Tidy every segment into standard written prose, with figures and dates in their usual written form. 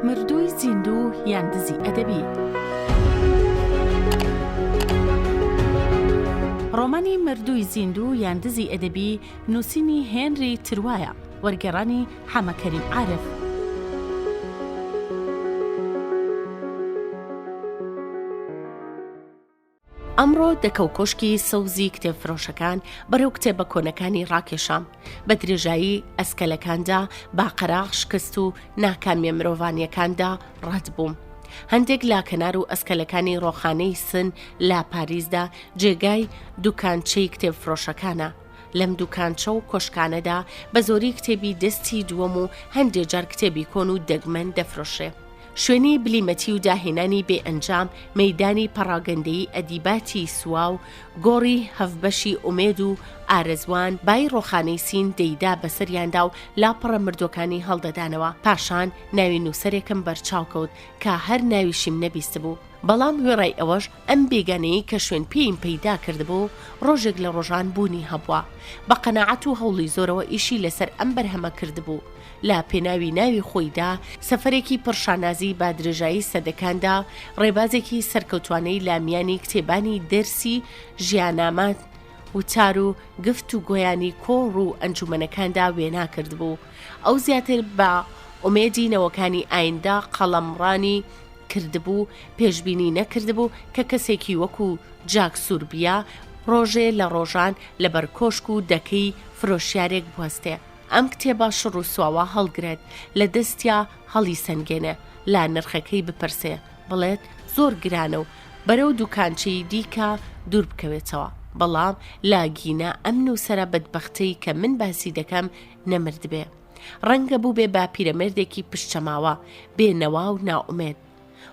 مردووی زیندوو یان دزی ئەدەبی؟ ڕۆمانی مردووی زیندوو یان دزی ئەدەبی نووسینی هێنری تروایە، وەرگێڕانی حەمە کەریم عارف. ئەمڕۆ دەکە و کۆشکی سەوزی کتێبفرۆشەکان بەرەو کتێبە کۆنەکانی ڕاکێشام. بە درێژایی ئەسکەلەکاندا با قەراغ شکست و ناکامیە مرۆڤانیەکاندا ڕەت بووم. هەندێک لە کەنار و ئەسکەلەکانی ڕۆخانەی سن لە پاریسدا جێگای دوکانچەی کتێبفرۆشەکانە. لەم دوکانچە و کۆشکانەدا بە زۆری کتێبی دەستی دووەم و هەندێ جار کتێبی کۆن و دەگمەن دەفرۆشرێ. شوێنی بلیمەتی و داهێنانی بێ ئەنجام، مەیدانی پەڕاگەندەیی ئەدیباتی سواو، گۆڕی هەڤبەشی ئومێد و ئارەزوان، بای ڕۆخانەی سین دەیدا بەسەریاندا و لاپەڕە مردووەکانی هەڵدەدانەوە. پاشان ناوی نووسەرێکم بەرچاو کەوت کە هەر ناویشیم نەبیستبوو. بەڵام وێڕای ئەوەش ئەم بێگانەیەی کە شوێن پێیم پەیدا کردبوو، ڕۆژێک لە ڕۆژان بوونی هەبووە. بە قەناعەت و هەوڵی زۆرەوە ئیشی لەسەر ئەم بەرهەمە کردبوو. لە پێناوی ناوی خۆیدا، سەفەرێکی پڕ شانازی بە درێژایی سەدەکاندا، ڕێبازێکی سەرکەوتوانەی لە میانی کتێبانی دەرسی ژیانامە، وتار و گفت و گۆیانی کۆڕ و ئەنجومەنەکاندا وێنا کردبوو. ئەو زیاتر بە ئومێدی نەوەکانی ئایندە قەڵەمڕانی کردبوو، پێشبینی نەکردبوو کە کەسێکی وەکو جاک سوربیا ڕۆژێ لە ڕۆژان لەبەر کۆشک و دەکەی فرۆشیارێک بوەستێ. ئەم کتێبە شڕ و سواوە هەڵگرێت، لە دەستیا هەڵیسەنگێنێ، لە نرخەکەی بپرسێ، بڵێت زۆر گرانە و بەرەو دوکانچەی دیکە دوور بکەوێتەوە. بەڵام لە گینە ئەم نووسەرە بەدبەختەی کە من باسی دەکەم نەمردبێ. ڕەنگە بووبێ بە پیرەمێردێکی پشتچەماوە، بێ نەوا و نائومێد.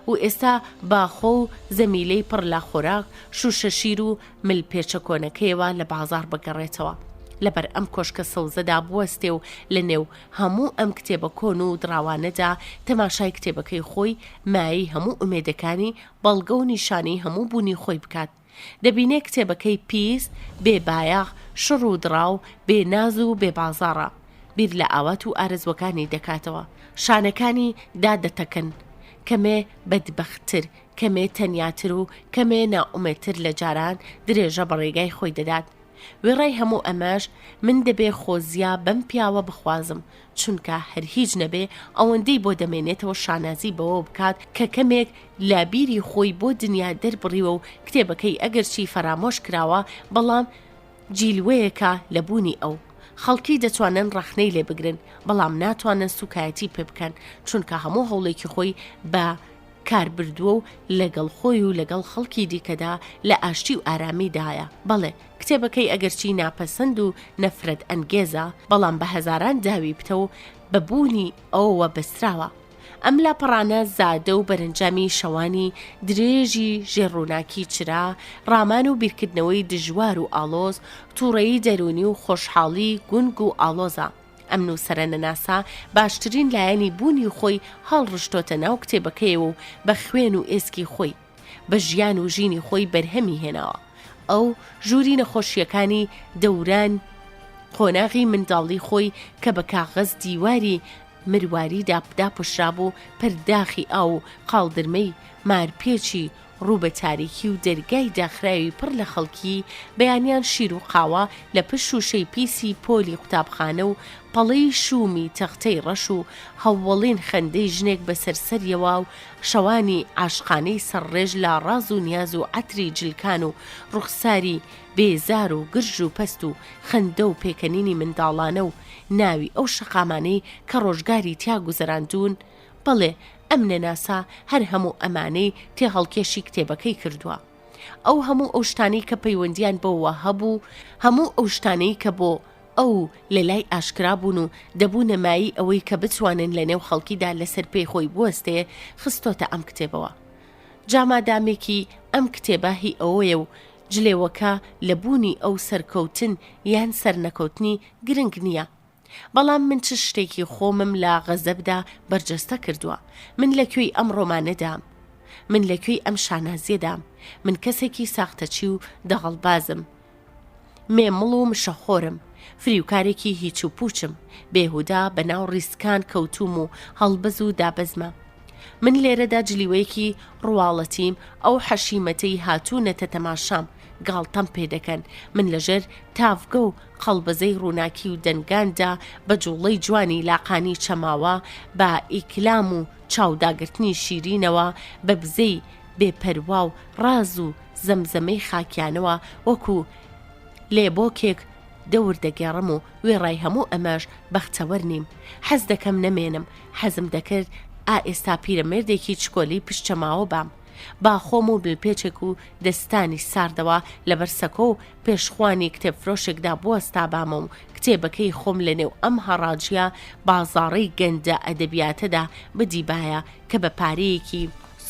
و ئێستا بە خۆ و زەمیلەی پڕ لە خۆراک، شووشە شیر و ملپێچە کۆنەکەیەوە لە بازاڕ بگەڕێتەوە. لەبەر ئەم کۆشکە سەوزەدا بوەستێ و لە نێو هەموو ئەم کتێبە کۆن و دڕاوانەدا تەماشای کتێبەکەی خۆی، مایەی هەموو ئومێدەکانی، بەڵگە و نیشانەی هەموو بوونی خۆی بکات. دەبینێ کتێبەکەی پیس، بێ بایەخ، شڕ و دڕاو، بێ ناز و بێ بازاڕە. بیر لە ئاوات و ئارەزووەکانی دەکاتەوە. شانەکانی دادەتەکن. کەمێ بەدبەختتر، کەمێ تەنیاتر و کەمێ نائومێدتر لە جاران درێژە بە ڕێگای خۆی دەدات. وێڕای هەموو ئەمەش من دەبێ خۆزیا بەم پیاوە بخوازم، چونکە هەر هیچ نەبێ ئەوەندەی بۆ دەمێنێتەوە شانازی بەوە بکات کە کەمێک لە بیری خۆی بۆ دنیا دەربڕیوە و کتێبەکەی ئەگەرچی فەرامۆش کراوە بەڵام جیلوەیەکە لە بوونی ئەو. خەڵکی دەتوانن ڕەخنەی لێ بگرن بەڵام ناتوانن سوکایەتی پێ بکەن چونکە هەموو هەوڵێکی خۆی بە کار بردووە و لەگەڵ خۆی و لەگەڵ خەڵکی دیکەدا لە ئاشتی و ئارامیدایە. بەڵێ، کتێبەکەی ئەگەرچی ناپەسەند و نەفرەت ئەنگێزە، بەڵام بە هەزاران داوی پتەو بە بوونی ئەوەوە بەستراوە. ئەم لاپەڕانە زادە و بەرەنجامی شەوانی درێژی ژێر ڕووناکی چرا، ڕامان و بیرکردنەوەی دژوار و ئاڵۆز، تووڕەیی دەروونی و خۆشحاڵی گونگ و ئاڵۆزە. ئەم نووسەرە نەناسە باشترین لایەنی بوونی خۆی هەڵڕشتۆتە ناو کتێبەکەیەوە و بە خوێن و ئێسکی خۆی، بە ژیان و ژینی خۆی بەرهەمی هێناوە. ئەو ژووری نەخۆشییەکانی دەوران قۆناغی منداڵی خۆی کە بە کاغەز دیواری مرواریدا داپۆشرابوو، پەرداخی ئاو و قاڵدرمەی مارپێچی ڕوو بە تاریکی و دەرگای داخراوی پڕ لە خەڵکی، بەیانیان شیر و قاوە لە پشت شووشەی پیسی پۆلی قوتابخانە و پەڵەی شوومی تەختەی ڕەش و هەوەڵین خەندەی ژنێک بە سەر سەریەوە و شەوانی عاشقانەی سەرڕێژ لە ڕاز و نیاز و عەتری جلکان و ڕوخساری بێزار و گرژ و پەست و خەندە و پێکەنینی منداڵانە و ناوی ئەو شەقامانەی کە ڕۆژگاری تیا گوزەراندوون، بەڵێ ئەم نەناسە هەر هەموو ئەمانەی تێهەڵکێشی کتێبەکەی کردووە. ئەو هەموو ئەو شتانەی کە پەیوەندییان بەوەوە هەبوو، هەموو ئەو شتانەی کە بۆ ئەو لە لای ئاشکرا بوون و دەبوونە مایەی ئەوەی کە بتوانن لە نێو خەڵکیدا لەسەر پێی خۆی بوەستێ، خستۆتە ئەم کتێبەوە. جا مادامێکی ئەم کتێبە هی ئەوەیە و جلێوەکە لە بوونی ئەو سەرکەوتن یان سەرنەکەوتنی گرنگ نییە. بەڵام من چ شتێکی خۆمم لە غەزەبدا بەرجەستە کردووە؟ من لە کوێی ئەم ڕۆمانەدام؟ من لە کوێی ئەم شانازییەدام؟ من کەسێکی ساختەچی و دەغەڵبازم. مێمڵ و مشەخۆرم. فریوکارێکی هیچ و پووچم. بێهوودە بە ناو ڕیسکان کەوتووم و هەڵبەز و دابەزمە. من لێرەدا جلیوەیەکی ڕواڵەتیم، ئەو حەشیمەتەی هاتوونەتە تەماشام، گاڵتەم پێ دەکەن. من لەژێر تاڤگە و قەڵبەزەی ڕووناکی و دەنگاندا بە جووڵەی جوانی لاقانی چەماوە، بە ئیکلام و چاو داگرتنی شیرینەوە، بە بزەی بێ پەروا و ڕاز و زەمزەمەی خاکیانەوە وەکوو لێبۆکێک دەور دەگێڕم و وێڕای هەموو ئەمەش بەختەوەر نیم. حەز دەکەم نەمێنم. حەزم دەکرد ئا ئێستا پیرەمێردێکی چکۆلەی پشت چەماوە بام. با خۆم و ملپێچێک و دەستانی ساردەوە لەبەر سەکۆ و پێشخوانی کتێبفرۆشێکدا بوەستابامە و کتێبەکەی خۆم لەنێو ئەم هەڕاجییە بازاڕەی گەندە ئەدەبیاتەدا بدیبایە کە بە پارەیەکی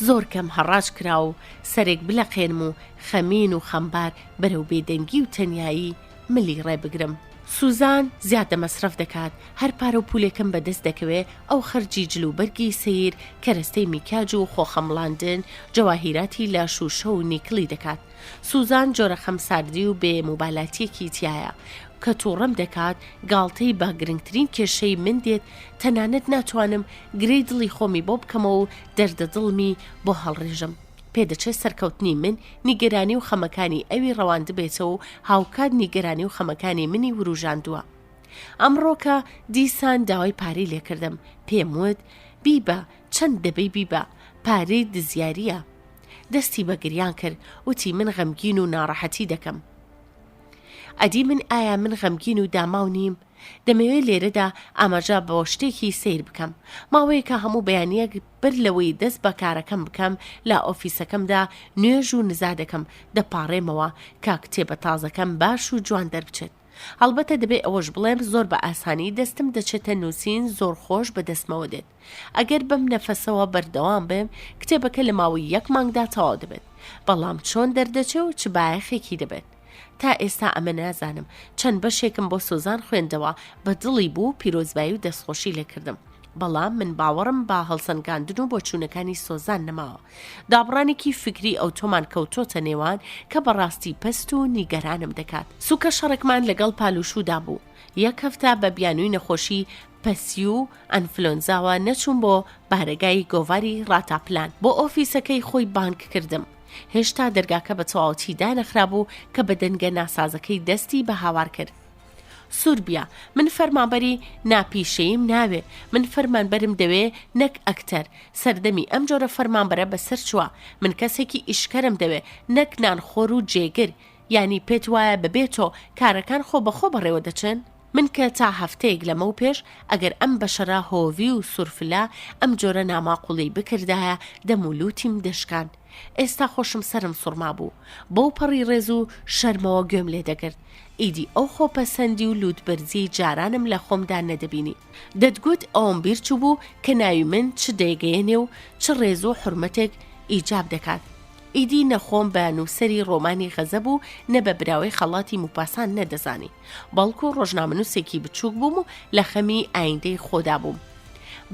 زۆر کەم هەڕاج کرا و سەرێک بلەقێنم و خەمین و خەمبار بەرەو بێدەنگی و تەنیایی ملی ڕێ بگرم. سوزان زیادە مەسرەف دەکات، هەر پارە و پولێکم بە دەست دەکەوێ ئەو خەرجی جل و بەرگی سەیر، کەرەستەی میکیاج و خۆخەمڵاندن، جەواهیراتی لە شوشە و نیکڵی دەکات. سوزان جۆرە خەمساردی و بێ موبالاتیەکی تیایە. کە توڕەم دەکات، گاڵتەی بە گرنگترین کێشەی من دێت، تەنانەت ناتوانم گرێی دڵی خۆمی بۆ بکەمەوە و دەردە دڵمی بۆ هەڵڕێژم. پێدەچێت سەرکەوتنی من نیگەرانی و خەمەکانی ئەوی ڕەواندبێتەوە و هاوکات نیگەرانی و خەمەکانی منی وروژاندووە. ئەمڕۆکە دیسان داوای پارەی لێکردم، پێم وت، بیبە، چەند دەبەی بیبە، پارەی دزیارییە. دەستی بە گریان کرد، وتی من غەمگین و ناڕەحەتی دەکەم. ئەدی من ئایا من غەمگین و داماو نیم؟ دەمەوێ لێرەدا ئاماژە بۆ شتێکی سەیر بکەم. ماوەیەکە هەموو بەیانییەک بەر لەوەی دەست بە کارەکەم بکەم لە ئۆفیسەکەمدا نوێژ و نزا دەکەم، دەپاڕێمەوە کە کتێبە تازەکەم باش و جوان دەربچێت. هەڵبەتە دەبێ ئەوەش بڵێم زۆر بە ئاسانی دەستم دەچێتە نووسین زۆر خۆش بە دەستمەوە دێت. ئەگەر بەم نەفەسەوە بەردەوام بم کتێبەکە لە ماوەی یەک مانگدا تەواو دەبێت. بەڵام چۆن دەردەچێ و چ بایەخێکی دەبێت؟ تا ئێستا ئەمە نازانم. چەند بەشێکم بۆ سۆزان خوێندەوە، بە دڵی بوو، پیرۆزبایی و دەستخۆشی لێ کردم. بەڵام من باوەڕم بە هەڵسەنگاندن و بۆچوونەکانی سۆزان نەماوە. دابڕانێکی فیکری ئەوتۆمان کەوتۆتە نێوان کە بەڕاستی پەست و نیگەرانم دەکات. سوکە شەڕێکمان لەگەڵ پالوشودا بوو. یەک هەفتە بە بیانووی نەخۆشی پەسیو و ئەنفلۆنزاوە نەچووم بۆ بارەگای گۆڤاری ڕاتاپلان. بۆ ئۆفیسەکەی خۆی بانگ کردم. هێشتا دەرگاکە بە تەواوەتی دانەخرابوو کە بە دەنگە ناسازەکەی دەستی بە هاوار کرد. سوربیا، من فەرمانبەری ناپیشەییم ناوێ، من فەرمانبەرم دەوێ نەک ئەکتەر، سەردەمی ئەم جۆرە فەرمانبەرە بەسەر چووە، من کەسێکی ئیشکەرم دەوێ نەک نانخۆر و جێگر، یانی پێت وایە بەبێ تۆ کارەکان خۆ بەخۆ بەڕێوە دەچن؟ من کە تا هەفتەیەک لەمەو پێش ئەگەر ئەم بەشەرە هۆڤی و سورفلە ئەم جۆرە ناماقوڵیەی بکردایە دەم و لوتیم دەشکاند. ئێستا خۆشم سەرم سوڕمابوو. بەو پەڕی ڕێز و شەرمەوە گوێم لێ دەگرت. ئیدی ئەو خۆپەسەندی و لووتبەرزیەی جارانم لە خۆمدا نەدەبینی. دەتگوت ئەوەم بیر چووبوو کە ناوی من چ دەگەیەنێ و چ ڕێز و حورمەتێک ئیجاب دەکات. ئیدی نە خۆم بە نووسەری ڕۆمانی غەزەب و نە بە براوەی خەڵاتی موپاسان نەدەزانی. بەڵکو ڕۆژنامەنووسێکی بچووک بووم و لە خەمی ئایندەی خۆدا بووم.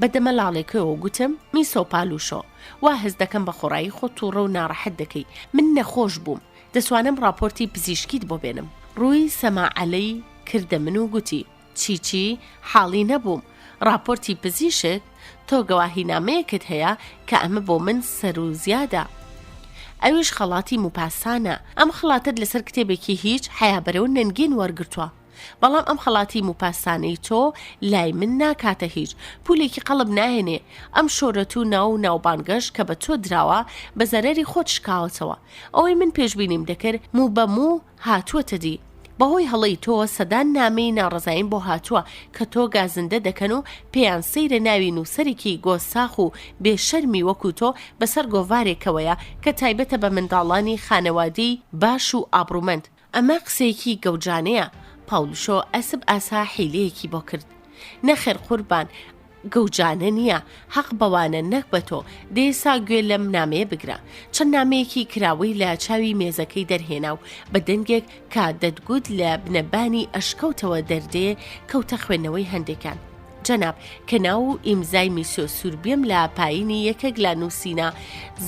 بە دەمە لاڵێکەوە گوتم، میسۆ پالوشۆ، وا هەست دەکەم بە خۆڕایی خۆت تووڕە و ناڕەحەت دەکەی. من نەخۆش بووم. دەتوانم ڕاپۆرتی پزیشکیت بۆ بێنم. ڕووی سەماعەلەی کردە من و گوتی. چی چی؟ حاڵی نەبووم. ڕاپۆرتی پزیشک؟ تۆ گەواهینامەیەکت هەیە کە ئەمە بۆ من سەروو زیادە. ئەویش خەڵاتی موپاسانە. ئەم خەڵاتەت لەسەر کتێبێکی هیچ حەیابەرە و نەنگین وەرگرتووە. بەڵام ئەم خەڵاتی موپاسانەی تۆ لای من ناکاتە هیچ. پولێکی قەڵب ناهێنێ. ئەم شۆرەت و ناو و ناوبانگەش کە بە تۆ دراوە بە زەرەری خۆت شکاوەتەوە. ئەوەی من پێشبینیم دەکرد موو بە موو هاتووەتە دی. بەهۆی هەڵەی تۆوە سەدان نامەی ناڕەزاییم بۆ هاتووە کە تۆ گازندە دەکەن و پێیان سەیرە ناوی نووسەرێکی گۆساخ و بێ شەرمی وەکو تۆ بەسەر گۆڤارێکەوەیە کە تایبەتە بە منداڵانی خانەوادەی باش و ئابڕوومەند. ئەمە قسەیەکی گەوجانەیە، پاولشۆ ئەسپ ئاسا حیلەیەکی بۆ کرد. نەخێر قوربان، گەوجانە نییە، هەق بەوانە نەک بە تۆ، دێسا گوێ لەم نامەیە بگرە. چەند نامەیەکی کراوەی لە چاوی مێزەکەی دەرهێنا و بە دەنگێک کە دەتگوت لە بنەبانی ئەشکەوتەوە دەردێ، کەوتە خوێندنەوەی هەندێکیان. جەناب، کە ناو و ئیمزای میسیۆ سوربیەم لە پایینی یەکێک لە نووسینە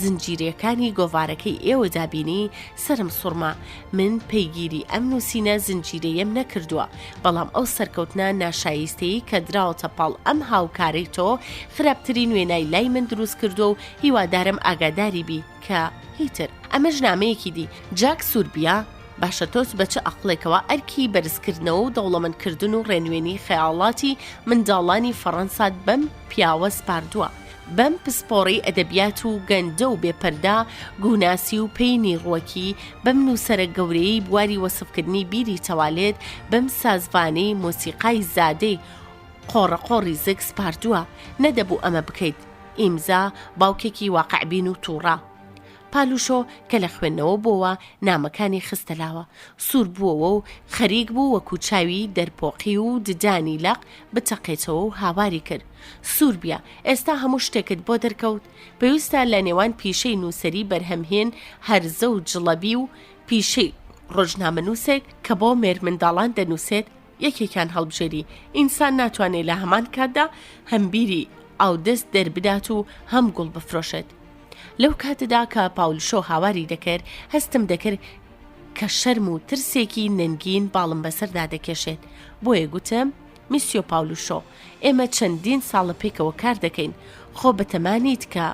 زنجیرەکانی گۆڤارەکەی ئێوەدا بینی، سەرم سوڕما. من پەیگیری ئەم نووسینە زنجیرەیەم نەکردووە، بەڵام ئەو سەرکەوتنە ناشایستەیەی کە دراوەتە پاڵ ئەم هاوکارەی تۆ، خراپترین وێنای لای من دروست کردووە و هیوادارم ئاگاداری بی کە هیتر. ئەمەش نامەیەکی دی. جاک سوربیە، باشە تۆ بە چ ئەقڵێکەوە ئەرکی بەرزکردنەوە و دەوڵەمەندکردن و ڕێنوێنی خەیاڵاتی منداڵانی فەڕەنسات بەم پیاوە سپاردووە؟ بەم پسپۆڕەی ئەدەبیات و گەندە و بێ پەردە گووناسی و پەینی ڕووەکی، بەم نووسەرە گەورەیەی بواری وەسفکردنی بیری تەوالێت، بەم سازڤانەی مۆسیقای زادەی قۆڕەقۆڕی زگ سپاردووە؟ نەدەبوو ئەمە بکەیت. ئیمزا، باوکێکی واقعبین و تووڕە. پالوشۆ کە لە خوێندنەوە بۆوە نامەکانی خستە لاوە، سوور بووەوە و خەریک بوو وەکوو چاوی دەرپۆقیو و ددانی لەق بتەقێتەوە و هاواری کرد، سووربیە، ئێستا هەموو شتێکت بۆ دەرکەوت؟ پێویستە لە نێوان پیشەی نووسەری بەرهەمهێن هەرزە و جڵەبی و پیشەی ڕۆژنامەنووسێک کە بۆ مێرمنداڵان دەنووسێت یەکێکیان هەڵبژێری، ئینسان ناتوانێ لە هەمان کاتدا هەم بیری ئاودەست دەربدات و هەم گوڵ بفرۆشێت. لەو کاتەدا کە پاولشۆ هاواری دەکرد، هەستم دەکرد کە شەرم و ترسێکی نەنگین باڵم بەسەردا دەکێشێت، بۆیە گوتم، میسیۆ پاولوشۆ، ئێمە چەندین ساڵە پێکەوە کار دەکەین، خۆ بەتەما نیت کە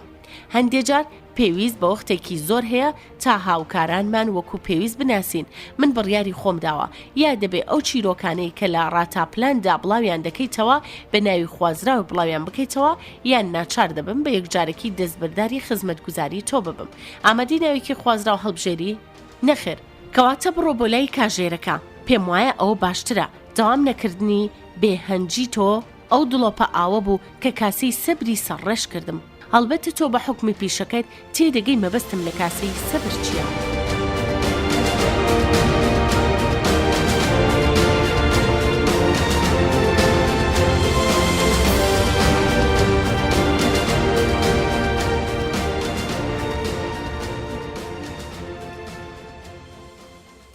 هەندێ جار پێویست بە وەختێکی زۆر هەیە تا هاوکارانمان وەکو پێویست بناسین، من بڕیاری خۆم داوە، یا دەبێ ئەو چیرۆکانەی کە لە ڕاتاپلاندا بڵاویان دەکەیتەوە بە ناوی خوازراو بڵاویان بکەیتەوە، یان ناچار دەبم بە یەکجارەکی دەستبەرداری خزمەتگوزاری تۆ ببم. ئامادەی ناوێکی خوازراو هەڵبژێری؟ نەخێر. کەواتە بڕۆ بۆ لای کاژێرەکە، پێم وایە ئەوە باشترە، دەوام نەکردنی بێ هەنجی تۆ ئەو دڵۆپە ئاوە بوو کە کاسەی سەبری سەرڕێژ کردم. هەڵبەتە تۆ بە حوکمی پیشەکەت تێدەگەی مەبەستم لە کاسەی سەبر چییە.